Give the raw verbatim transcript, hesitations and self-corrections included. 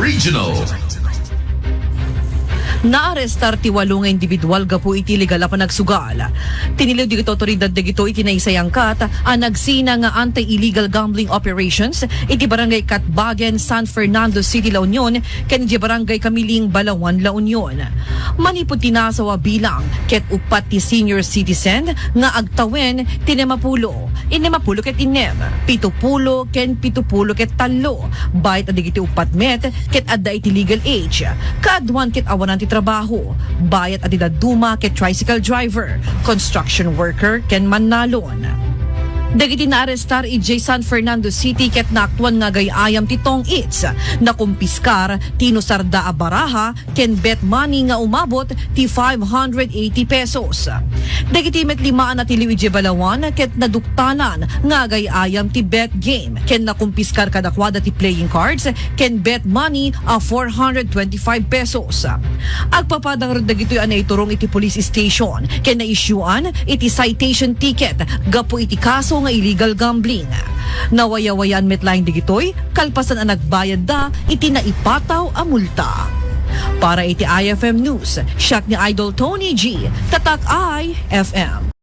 Regional. Naarestar ti walo nga individual gapu iti illegal a panagsugal. Tiniliw dagiti awtoridad dagito iti naisayangkat a nagsina nga anti-illegal gambling operations iti Barangay Catbagen, San Fernando City, La Union, ken iti Barangay Camiling, Balaoan, La Union. Manipud ti nasawa bilang, ket uppat ti senior citizen nga agtawen ti lima pulo, lima pulo ket innem, pito pulo ken pito pulo ket tallo. Bayat a dagiti uppat met ket adda iti legal age, kaaduan ket awanan ti trabaho. Bayat a ti dadduma ket tricycle driver, construction worker ken mannalon. Dagiti naarestar idiay San Fernando City ket naaktuan nga agay-ayam ti tong-its. Nakumpiskar ti inusarda a baraha ken bet money nga umabot ti five hundred eighty pesos. Dagiti met lima a natiliw idiay Balaoan ket naduktalan nga agay-ayam ti bet game ken nakumpiskar kadakuada ti playing cards ken bet money a four hundred twenty-five pesos. Agpapadang run dagitoy a naiturong iti police station ken naisyuan iti citation ticket gapu iti kaso nga illegal gambling. Nawayawayaan met laeng dagitoy kalpasan a nagbayadda iti naipataw a multa. Para iti I F M News, siak ni Idol Tony G, Tatak I F M.